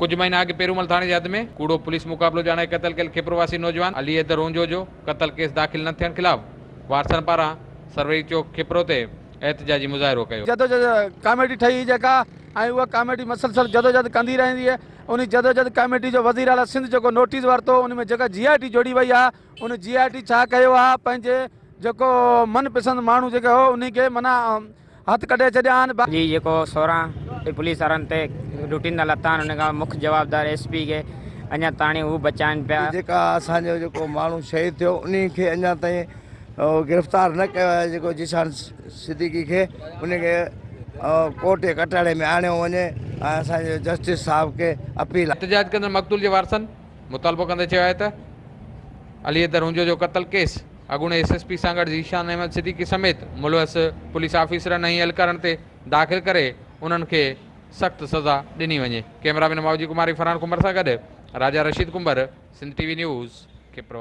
ڪجهه مهينا اڳ پيرومل ٿاڻي جي حد ۾ ڪوڙو پوليس مقابلو ڄاڻائي قتل ڪيل کپرو واسي نوجوان علي حيدر رونجهو جو قتل ڪيس داخل نه ٿيڻ خلاف وارثن پاران سروري چوڪ کپرو تي احتجاجي مظاهرو ڪيو. جدوجھد ڪاميٽي ٺهي هئي جيڪا ۽ اها ڪاميٽي مسلسل جدوجھد ڪندي رهندي هئي انهي جدوجھد ڪاميٽي جو وزير اعليٰ سنڌ جيڪو نوٽيس ورتو ان ۾ جيڪا جي آء ٽي جوڙي وئي آهي ان جي آء ٽي ڇا ڪيو آهي پنهنجي جيڪو من پسند ماڻهو جيڪي هو انهي کي معنيٰ هٿ ڪڍي ڇڏيا آهن. جي جيڪو 16 پوليس وارن تي لٽيندا لٿا آهن ان کان مک جوابدار ايس پي کي اڃا تاڻي هو بچائن پيا. جيڪا اسان جو جيڪو ماڻهو شهيد ٿيو انهي کي اڃا تائين گرفتار نه ڪيو آهي جيڪو ذيشان صديقي کي ان کي ڪورٽ جي ڪٽهڙي ۾ آڻيو وڃي ۽ اسان جي جسٽس صاحب کي اپيل آهي. احتجاج ڪندڙ مقتول جي وارثن مطالبو ڪندي چيو آهي ته علي حيدر هونجو جو قتل ڪيس اڳوڻي S S P Sanghar Zeeshan Ahmed Siddiqui سميت ملوث پوليس آفيسرن ۽ اهلڪارن تي داخل ڪري انهن کي سخت سزا ڏني وڃي. ڪئميرا مين ماوجي ڪماري فرحان ڪنڀر سان گڏ Raja Rasheed Kumbhar, Sindh T V news, Khipro.